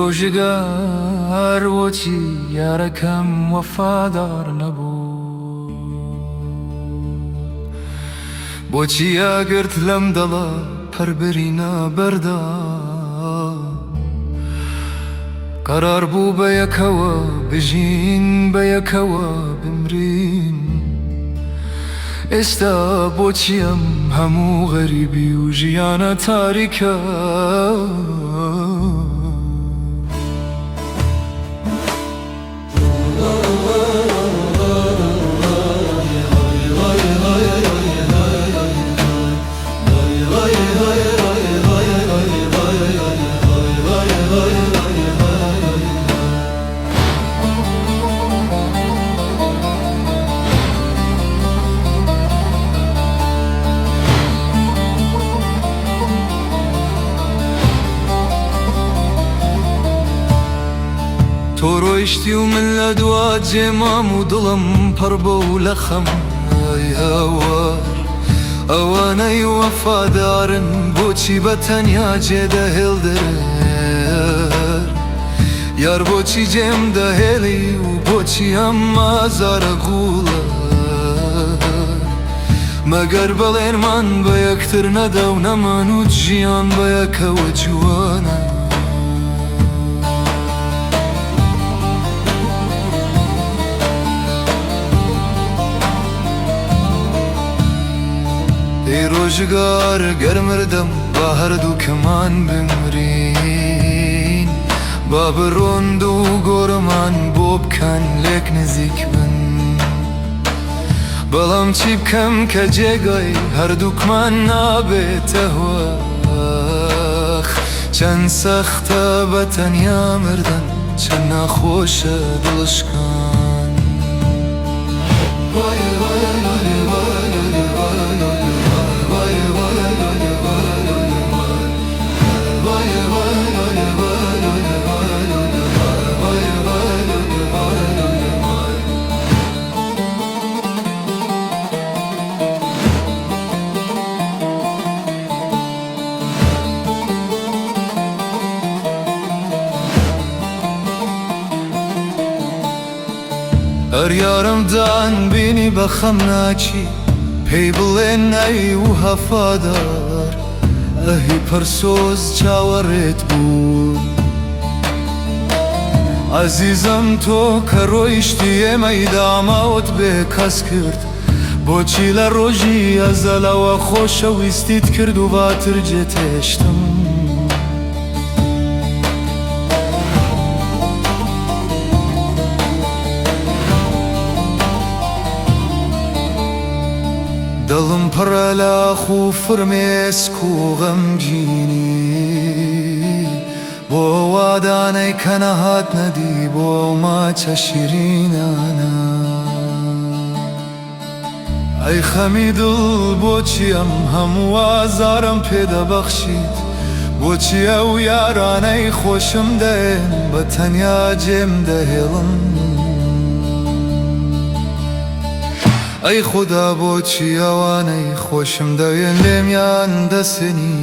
ڕۆژگار بۆچی یارەکەم وەفادار نەبوو؟ بۆچی ئاگرت لەم دڵە پەربرینە بەردا؟ قەرار بوو بەیەکەوە بژین، بەیەکەوە بمرین. ئێستا بۆچی ئەم هەموو غەریبی و ژیانە تاریکە؟ تۆ ڕۆیشتی و من لە دوا جێمام و دڵم پڕ بوو لە خەم. ئای هاوار، ئەوانەی وەفادارن بۆچی بە تەنیا جێدەهێڵدرێن؟ یار بۆچی جێم دەهێڵی و بۆچی ئەم ئازارە قووڵە؟ مەگەر بەڵێنمان بە یەکتر نەدا و نەمانوت ژیان بەیەکەوە جوانە؟ ئەی ڕۆژگار، گەر مردم با هەردووکمان بمرین، با بڕۆن دوو گۆڕمان بۆ بکەن لێک نزیک بن. بەڵام چی بکەم کە جێگای هەردووکمان نابێتەوە؟ ئاخ، چەند سەختە بە تەنیا مردن، چەند ناخۆشە دڵشکان. ئەر یارمدان بینی بە خەم ناچی، پێی بڵێ نەی و هەفادار، ئەهی پڕسۆز چاوەڕێت بوو. ئازیزم، تۆ کە ڕۆیشتی ئێمەی داماوت بێ کەس کرد. بۆچی لە ڕۆژی ئەزەلەوە خۆشەویستیت کرد و واتر جێتێشتم؟ دڵم پڕە لە ئاخ و فرمێسک و غەمگینی، بۆ وادانەی کە نەهات نەدی، بۆ ئەو ماچە شیرینانە. ئەی خەمی دڵ، بۆچی ئەم هەموو ئازارم پێ دەبەخشیت؟ بۆچی ئەو یارانەی خۆشم دەێن بە تەنیا جێم دەهێڵن؟ ئەی خودا، بۆچی ئەوانەی خۆشم دەوێن لێمیان دەسێنی؟